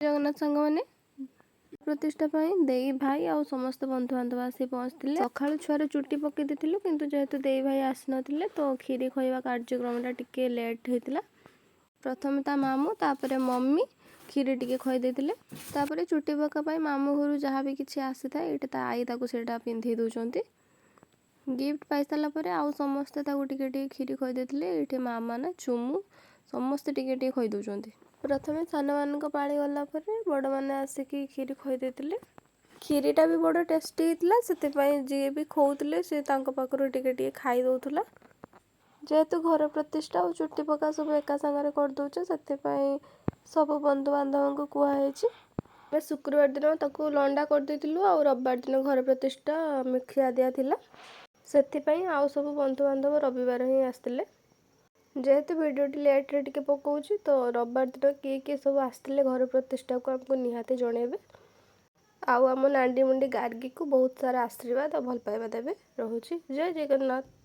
ଜଗନ୍ନାଥ ସାଙ୍ଗମାନେ, ପ୍ରତିଷ୍ଠା ପାଇଁ ଦେଇ ଭାଇ ଆଉ ସମସ୍ତେ ବନ୍ଧୁବାନ୍ଧବ ଆସି ପହଞ୍ଚିଥିଲେ। ସକାଳୁ ଛୁଆର ଚୁଟି ପକେଇ ଦେଇଥିଲୁ, କିନ୍ତୁ ଯେହେତୁ ଦେଇ ଭାଇ ଆସିନଥିଲେ ତ କ୍ଷୀରି ଖୋଇବା କାର୍ଯ୍ୟକ୍ରମଟା ଟିକେ ଲେଟ୍ ହେଇଥିଲା। ପ୍ରଥମେ ତା ମାମୁଁ, ତାପରେ ମମି କ୍ଷୀରି ଟିକେ ଖୋଇ ଦେଇଥିଲେ। ତାପରେ ଚୁଟି ପକା ପାଇଁ ମାମୁଁ ଘରୁ ଯାହା ବି କିଛି ଆସିଥାଏ, ଏଇଠି ତା ଆଈ ତାକୁ ସେଇଟା ପିନ୍ଧେଇ ଦେଉଛନ୍ତି। ଗିଫ୍ଟ ପାଇସାରିଲା ପରେ ଆଉ ସମସ୍ତେ ତାକୁ ଟିକେ ଟିକେ କ୍ଷୀରି ଖୋଇ ଦେଇଥିଲେ। ଏଇଠି ମାମା ନା ଚୁମୁ ସମସ୍ତେ ଟିକେ ଟିକେ ଖୋଇ ଦେଉଛନ୍ତି। ପ୍ରଥମେ ସାନମାନଙ୍କ ପାଳି ଗଲା ପରେ ବଡ଼ମାନେ ଆସିକି କ୍ଷୀରି ଖୋଇ ଦେଇଥିଲେ। କ୍ଷୀରିଟା ବି ବଡ଼ ଟେଷ୍ଟି ହେଇଥିଲା, ସେଥିପାଇଁ ଯିଏ ବି ଖୋଉଥିଲେ ସେ ତାଙ୍କ ପାଖରୁ ଟିକେ ଟିକେ ଖାଇ ଦେଉଥିଲା। ଯେହେତୁ ଘର ପ୍ରତିଷ୍ଠା ଆଉ ଚୁଟି ପକା ସବୁ ଏକା ସାଙ୍ଗରେ କରିଦେଉଛେ, ସେଥିପାଇଁ ସବୁ ବନ୍ଧୁବାନ୍ଧବଙ୍କୁ କୁହାହେଇଛି। ଆମେ ଶୁକ୍ରବାର ଦିନ ତାକୁ ଲଣ୍ଡା କରିଦେଇଥିଲୁ ଆଉ ରବିବାର ଦିନ ଘର ପ୍ରତିଷ୍ଠା ଖିଆ ଦିଆ ଥିଲା, ସେଥିପାଇଁ ଆଉ ସବୁ ବନ୍ଧୁବାନ୍ଧବ ରବିବାର ହିଁ ଆସିଥିଲେ। ଯେହେତୁ ଭିଡ଼ିଓଟି ଲେଟ୍ରେ ଟିକେ ପକାଉଛି, ତ ରବିବାର ଦିନ କିଏ କିଏ ସବୁ ଆସିଥିଲେ ଘର ପ୍ରତିଷ୍ଠାକୁ ଆମକୁ ନିହାତି ଜଣାଇବେ। ଆଉ ଆମ ନାଣ୍ଡିମୁଣ୍ଡି ଗାର୍ଗୀକୁ ବହୁତ ସାରା ଆଶୀର୍ବାଦ ଆଉ ଭଲ ପାଇବା ଦେବେ। ରହୁଛି, ଜୟ ଜଗନ୍ନାଥ।